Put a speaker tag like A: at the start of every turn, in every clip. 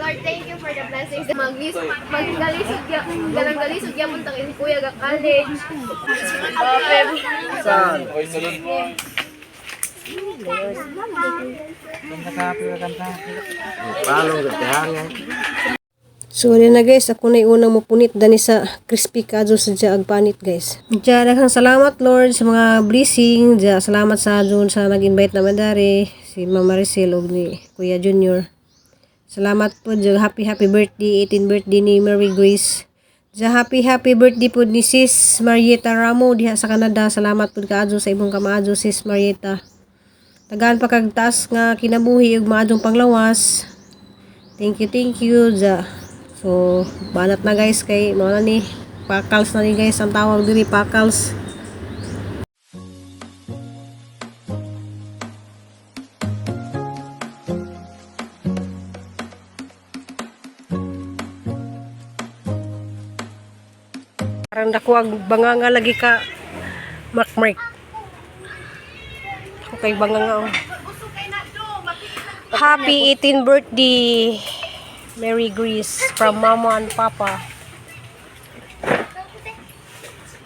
A: Lord, thank you for the blessings. Maglisod, maggalisod, galang galisod gyapon ta kay si Kuya ga college.
B: Saan? Palong gatahangan.
C: So wala na guys, ako na unang mapunit dani sa crispy kadyo sa dya agpanit, guys. Dya daghang salamat, Lord, sa mga blessing. Dya salamat sa June sa nag-invite na madari si Mama Maricel ug ni Kuya Junior. Salamat po dya, happy happy birthday, 18 birthday ni Mary Grace. Dya happy happy birthday po ni Sis Marieta Ramo diha sa Canada. Salamat po kaadyo sa imong kamaadyo, Sis Marieta. Tagaan pa kag taas nga kinabuhi ug maadyong panglawas. Thank you, thank you. Ja. So, banat na guys kay mao na ni pakals na ni guys ang tawag diri, pakals. Parang dako ang banganga lagi ka, Mark Mark. Ako kay banganga oh. Happy 18th birthday, Mary Grace, from Mama and Papa.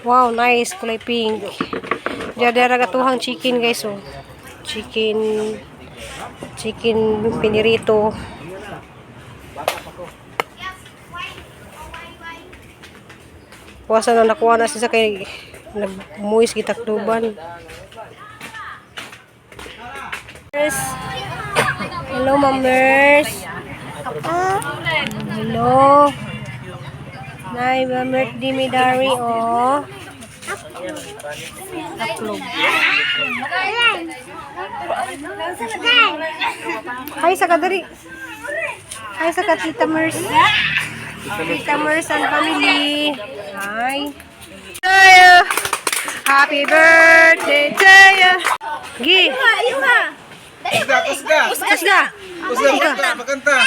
C: Wow, nice. Kulay pink. Diyan gatuhang chicken, guys. Oh. Chicken, chicken pinirito. Kuwasa na nakuha na siya kay nagmuis gitakduban. Nurse. Hello, Ma'am Nurse. Hello. Nay, Ma'am birthday mi dari, oh. Tatlog. Hi sa kadari. Hi sa ka, Tita Merce. Tita Merce and family. Hi. Tayo. Happy birthday to you. Gi.
B: Kusga, kusga.
C: Kusga.
B: Kusga, kusga, makanta.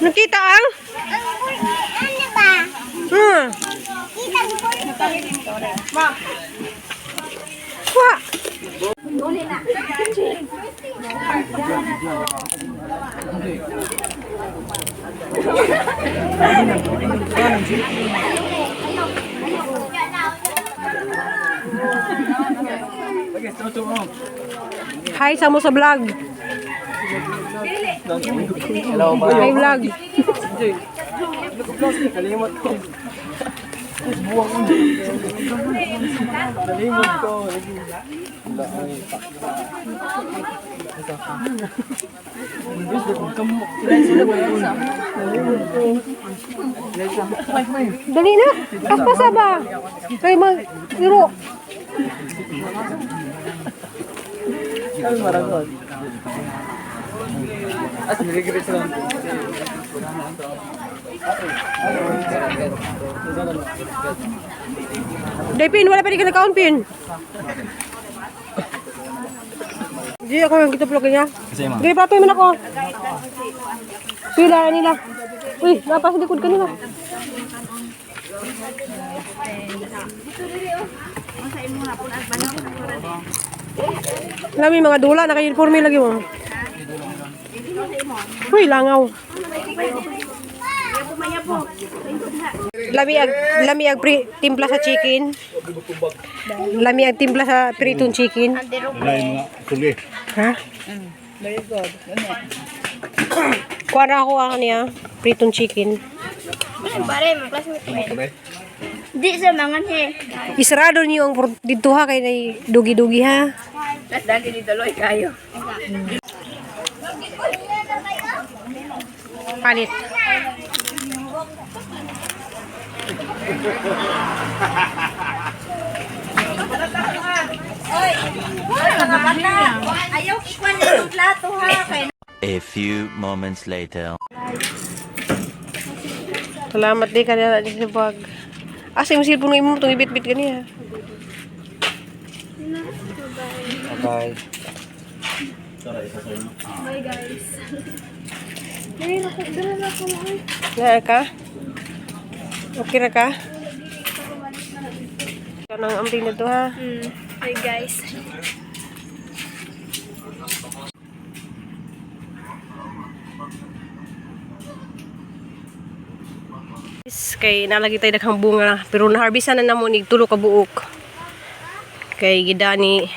C: Nakita ang?
D: Ano ba? Kita
C: Wa. Hi sa mo sa vlog.
B: Hello,
C: Hi vlog.
B: Kalimot ko. Kalimot ko.
C: Dali na. Paspasa ba? Kay mag iro.
B: Ay, maragot. As niligrits lang.
C: Day pin, wala pa di ka nakaon pin. Di ako yung kita vlog niya.
B: Kasi ma.
C: Gaya patoy man ako. Pila nila. Uy, napas likod kanila. Lami mga dula naka-uniforme lagi mo. Uy, langaw. Lami ag pri, timpla sa chicken. Lami ag timpla sa pritong chicken. Ha? Very good. Kuha na ako ang niya, pritong chicken.
A: Pare, mag-classmate. Di sa mga he.
C: Isarado niyo ang dito ha kay nay dugi-dugi ha.
A: Tas dali ni Daloy kayo.
C: Palit.
D: Ayaw ikuan yung plato ha. Kay
E: A few moments later.
C: Salamat di kanila di sa bag. Asa yung cellphone mo itong ibit-bit ganiya.
B: Bye.
A: Bye guys.
C: Na ka? Okay ra ka? Kanang amping na to ha.
A: Hey guys.
C: Kay nalagi tayo daghang bunga pero naharbisan na namo nig tulo ka buok. Kay gidani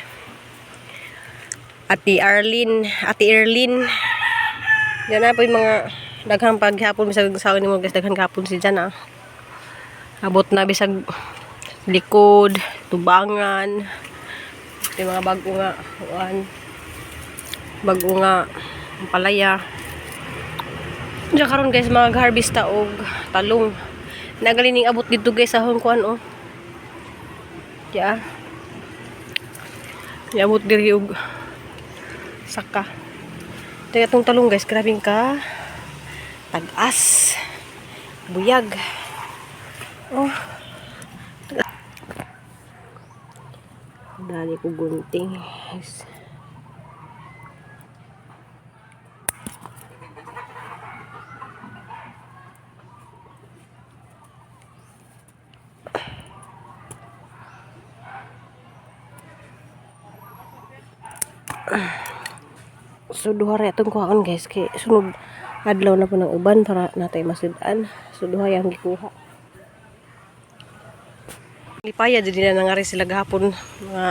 C: Ate Arlene, Ate Erlyn. Diyan na po yung mga daghang paghapon bisag sa nimo guys, daghan gapon si Jana. Abot na bisag likod, tubangan. Ito yung mga bago nga kuan. Bago nga palaya. Diyan karon guys mga harvest ta og talong. Nagalining abot dito guys sa hong kuan oh. Ya. Iabot diri og saka. Teka itong talong guys, grabing ka. Tag-as. Buyag. Oh. Dali ko gunting. Guys. So duha ra itong kuhaon guys kay sunod adlaw na po ng uban para natay masud-an. So duha yang gikuha. Lipaya jud nila nangari sila gahapon mga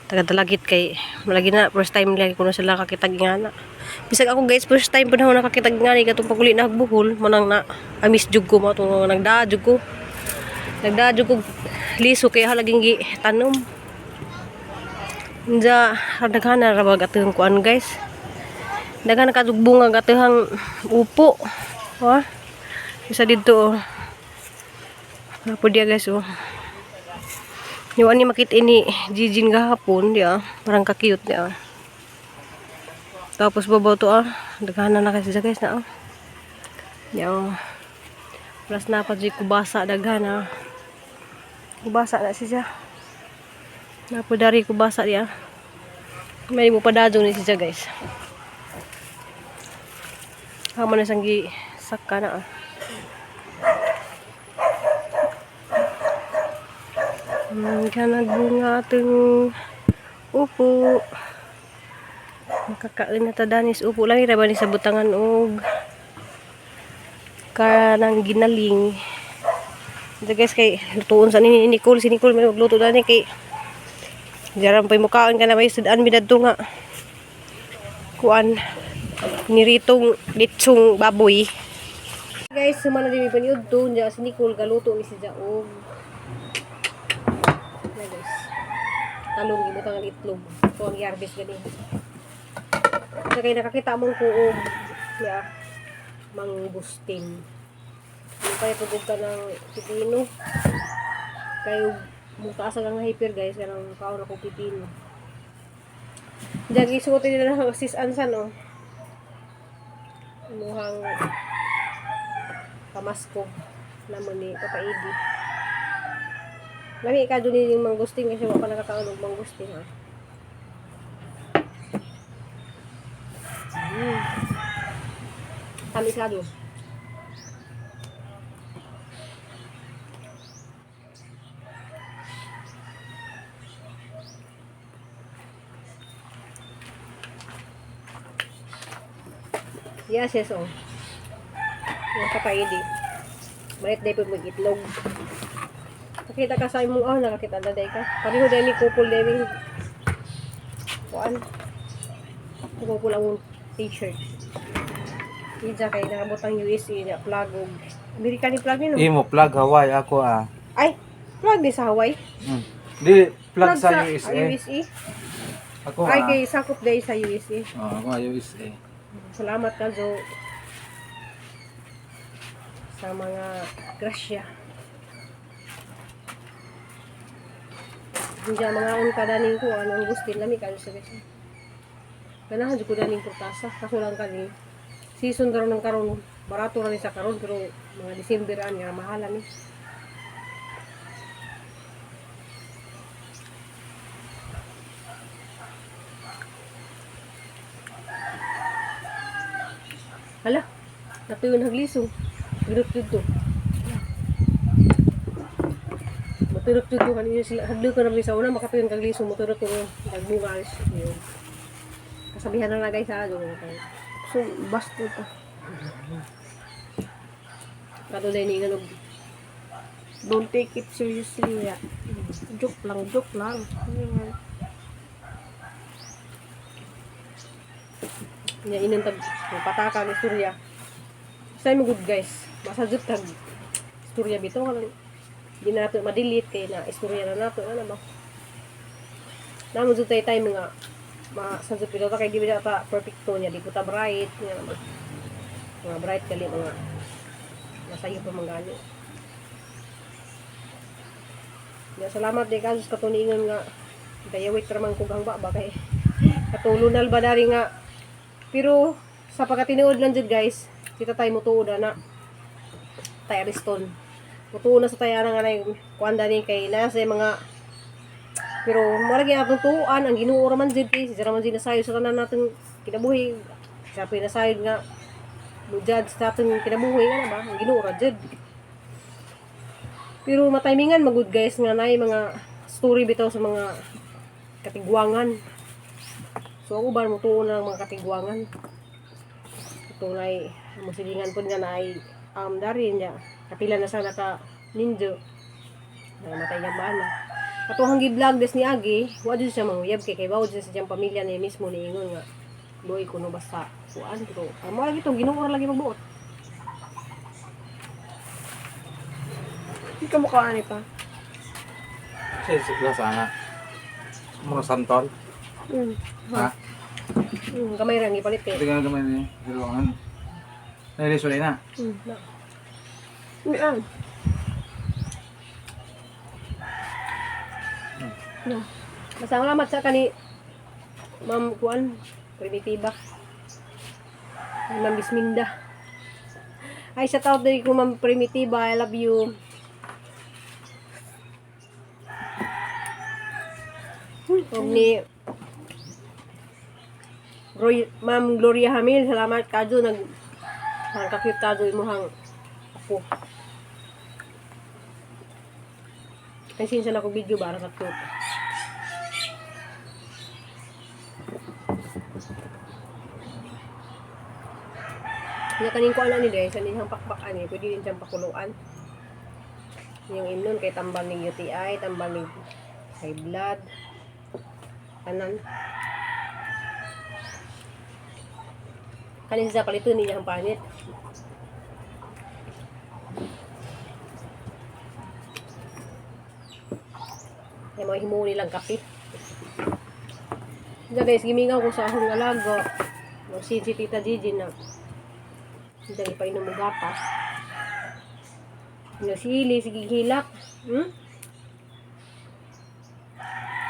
C: taga-dalagit kay malagi na first time lagi ko na sila kakitag ngana. Bisag ako guys first time pud ako nakakitag ngani katong paguli na buhol manang na amis jud ko mo atong nagdaa jud ko. Nagdaa jud ko liso kay halaging gi tanom. Unja daghan na ra bag atong kuan guys. Daghan na kadug bunga gatehang upo. Ha? Isa didto oh. Napo diya guys oh. Yung ani makita ini Jijin gahapon diya, parang ka-cute diya. Tapos babaw to ah, daghan na na kasi siya, guys na oh. Diya oh. Plus na pa jud kubasa daghan ah. Kubasa na siya. Napo dari kubasa diya. May mo padadong ni siya guys. Hama na siyang saka na ah. Kaya nagbunga atong upo. Makakaon na ta danis upo lang ira ba ni sa butangan og kanang ginaling. Ito guys kay lutuon sa ni Nicole, si Nicole may magluto dani kay Jaran pa'y mukaon ka na may sudan binadto nga. Kuan niritong litsong baboy. Guys, sumana din mi paniud to nya si Nicole galuto ni si Jaog. Na guys. Talong gibutang ang itlog. Ito ang i-harvest gani. Sa kay nakakita mong kuog ya mangustin. Yung kaya pugog ka ng pipino. Kayo mutaas ang hyper guys kanang kaon ako pipino. Diyan gisuotin nila ng sis ansan oh. Imuhang pamasko naman ni Papa Edi. Lami ka dun yung mangustin kasi wala pa nakakaon og mangustin ha. Tamis ka doon. Yes, yes, oh. Yung Papa Edi. Malit day po mag-itlog. Nakita ka sa imong, oh, nakakita na day ka. Pareho day ni couple day ni. Kuan. Couple ang t-shirt. Ija kay nakabot ang USA niya, flag og American ni flag ni no.
B: Imo plug Hawaii ako ah.
C: Ay, flag di sa Hawaii.
B: Di plug sa USA.
C: USA.
B: Ako
C: Ay,
B: ah.
C: kay sakop day sa USA.
B: Oh, ako ah, USA.
C: Salamat ka, Jo. Sa mga grasya. Hindi mga un kadaning ko, anong gusto lami kayo sa guys. Ganahan jud ko daning purtasa, kaso lang kani season karon ng karon, barato ra ni sa karon pero mga December an nga mahalan ni. Hala, natuyo na hagliso. Ginot dito. Muturok jud ko kanina sila. Hadlo ko na sa una makatuyon kag liso muturok ko nagbunga yun. Kasabihan na na guys ha, doon kayo.
A: So, basto pa.
C: Katulad ni ingan og
A: Don't take it seriously. Ya. Joke lang, joke lang. Ano yan?
C: nya inan tag pataka ng istorya. Basta mo good guys. Masajud kag istorya bitaw kanang di na nato ma-delete kay na istorya na nato ano ba. Namo jud tay time nga masajud bitaw ta kay di ba ta perfecto niya di ko ta bright nga naman. Mga bright kali mga masayo pa man gani. Ya, salamat di kasos katuningan nga dayawit ra man kog ang ba kay katulunal ba dari nga. Pero sa pagkatinuod lang jud guys, kita tayo mutuod na tay Ariston. Mutuod na sa tayo nga na yung kuan dani kay nasa yung mga pero mara gyud atong tuan ang Ginoo ra man jud kay siya ra man jud nasayod sa tanan natin kinabuhi. Siya pa nasayod nga mo judge sa atong kinabuhi nga na ba ang Ginoo ra jud. Pero matimingan magud guys nga naay mga story bitaw sa mga katigwangan. So ang uban mo tuon ng mga katigwangan. Tunay mo silingan pud nga naay dari niya. Kapila na sana ka ninjo. Namatay niyang bana. Katuhang gi-vlog des ni Agi, wa jud siya manguyab kay kay jud sa siyang pamilya niya mismo niingon nga doy kuno basta kuan pero amo lagi to Ginoo ra lagi magbuot.
A: Hindi ka mukha ani pa.
B: Kasi lasa na. Mga santol. Ha?
C: Gamay ra ang gipalit kay.
B: Hindi ka na gamay ni Dalawang. Nailisuli na.
C: Na.
A: Hindi ah.
C: No. Basta salamat sa kani Ma'am Kuan, Primitiba. Ay, Ma'am Bisminda. Ay, shout out din ko Ma'am Primitiba. I love you. Og ni Roy, Ma'am Gloria Hamil, salamat kadyo nag ang kakute kadyo imuhang ako. Pasensya na ko video para sa cute. Nya kaning kuan ani deh, sa niyang pakpak ani, pwede din siyang pakuluan. Yung imnon kay tambal ning UTI, tambal ning high blood. Tanan. Kanin sa palito niya ang panit. Yung mga himuon nilang kape. Diyan guys, gimingaw ko sa akong alaga. Si si Tita Gigi na hindi ipainom og gatas. Nga sili, sige hilak.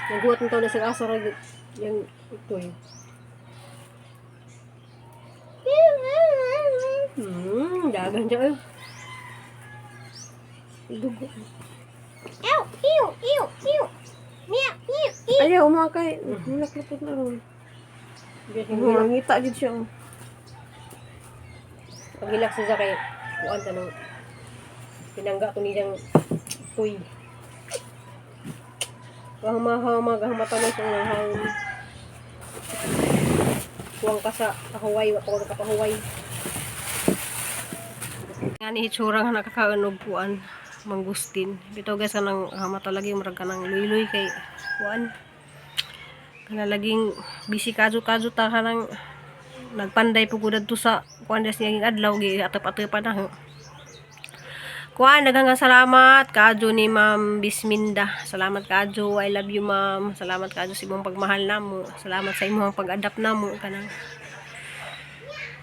C: Naghuwat ng taon na sa asa ra yung ito eh. Dagan siya eh.
A: Dugo.
D: Ew, ew, ew, ew. Meow, ew, ew.
A: Ayaw, umakay. Naklapot na ron.
C: Guys, yung hilak.
A: Ngita gid siya. Oh.
C: Paghilak siya kay kuan tanong pinangga to niyang tuy. Kahama-hama, kahamata mo sa unang hang. Kuwang ka sa kahuway, wa pa ko nakapahuway. Nga ni hitsura nga nakakaon og kuan, mangustin. Bitaw guys kanang hamata lagi murag kanang luy-luy kay kuan. Kana laging busy kadyo-kadyo ta kanang nagpanday po ko dadto sa kuan des niya adlaw gi atop-atopan na ho. Kuan, daghang salamat kaadyo ni Ma'am Bisminda. Salamat kaadyo. I love you, Ma'am. Salamat kaadyo sa imong pagmahal namo. Salamat sa imong pag-adapt namo kanang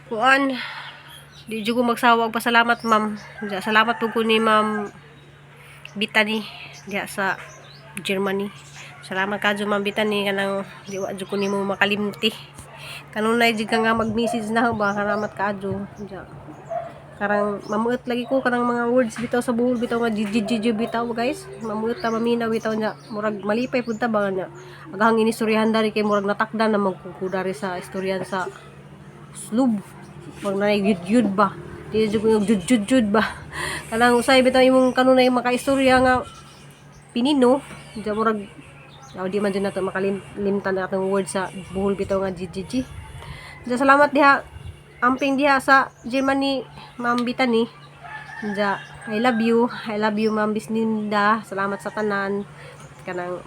C: kuan. Di jud ko magsawa og pasalamat, Ma'am. Salamat po ko ni Ma'am Bitani diha sa Germany. Salamat kaadyo Ma'am Bitani kanang di wa jud ko nimo makalimti. Kanunay jud ka nga mag-message na ho ba salamat kaadyo. Diha. Karang mamuot lagi ko kanang mga words bitaw sa buhol bitaw nga jijijiji bitaw guys. Mamuot ta maminaw bitaw niya. Murag malipay pud ta ba nga niya. Agahang inistoryahan dari kay murag natakdan na magkukudari sa istoryahan sa slub. Murag nanay yud ba. Di jud ko yung jud jud ba. Kanang usay bitaw imong kanunay makaistorya nga pinino. Diya murag aw di man dyan nato makalimtan na atong word sa Bohol bitaw nga GGG. Diya salamat diha amping diha sa Germany, Ma'am Bitani. Diya I love you. I love you, Ma'am Bisninda. Salamat sa tanan. Kanang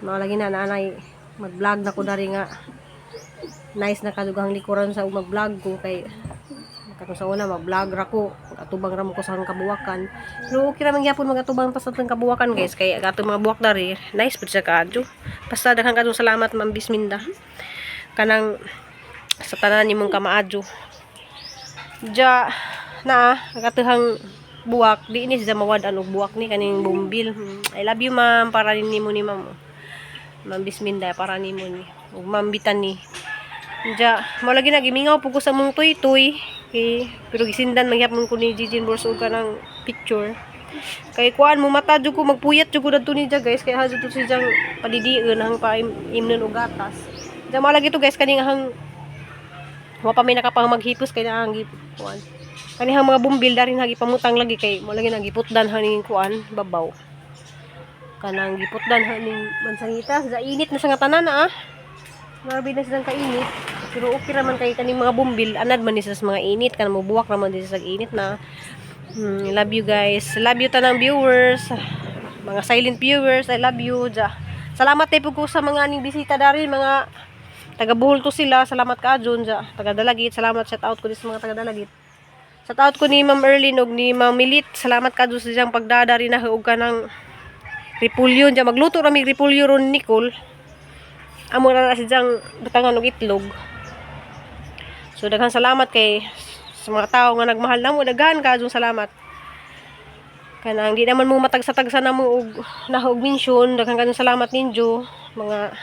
C: mga lagi na nanay mag-vlog na ko dari nga nice na kadugang likuran sa mag-vlog ko kay katong sa una mag-vlog ra ko, atubang ra mo ko sa akong kabuwakan, pero okay ra man gyapon magatubang pa sa atong kabuwakan, guys, kay ang atong mga buwak dari nice pud siya kaadyo. Basta daghan kadtong salamat, Ma'am Bisminda, kanang sa tanan nimong kamaadyo. Ja na ang atuhang buwak di ni siya mawad-an og buwak ni kaning bumbil. I love you, ma'am. Para nimo ni ma'am, Ma'am Bisminda, para nimo ni ug Ma'am Bitani. Ja, mao lagi nagimingaw pud ko sa mong tuy-tuy. Okay. Pero gisindan magyapon ko ni Gigi Bors og kanang picture. Kay kuan mo mata jud ko, magpuyat jud ko dadto ni ja, guys, kay ha jud to si jang padidion hang pa imnon og gatas. Ja mao lagi to, guys, kaning hang wa pa may nakapang maghipos kay naa ang kuan. Kanihang mga bumbil darin hagi pamutang lagi kay mo lagi nagiputdan haning kuan babaw. Kanang giputdan haning mansangitas, ja init na sa nga tanan ah. Grabe na silang kainit. Pero okay raman kay kaning mga bumbil, anad man ni sila sa mga init, kanang mobuwak raman din sila sa init na. Love you guys. Love you tanang viewers. Mga silent viewers, I love you. Ja. Salamat tayo po ko sa mga aning bisita dari, mga taga Bohol to sila. Salamat ka Jun, ja. Taga Dalagit, salamat, shout out ko din sa mga taga Dalagit. Shout out ko ni Ma'am Erlyn og ni Ma'am Milit. Salamat ka sa siyang pagdadari na og kanang repulyo. Ja magluto ra mig repulyo ron Nicole. Amo na na sidyang butangan og itlog. So daghan salamat kay sa mga tao nga nagmahal namo, daghan kaadtong salamat. Kanang di naman mo matagsa-tagsa na mo og nahog mention, daghan kaayong salamat ninyo mga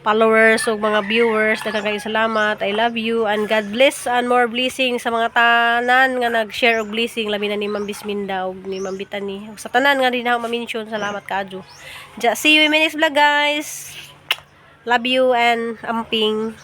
C: followers ug mga viewers, daghan kaayong salamat. I love you and God bless and more blessing sa mga tanan nga nag-share og blessing, labi na ni Ma'am Bisminda ug ni Ma'am Bitani. Ug sa tanan nga di na ako ma-mention, salamat kaadyo. Ja, see you in my next vlog, guys. Love you and amping.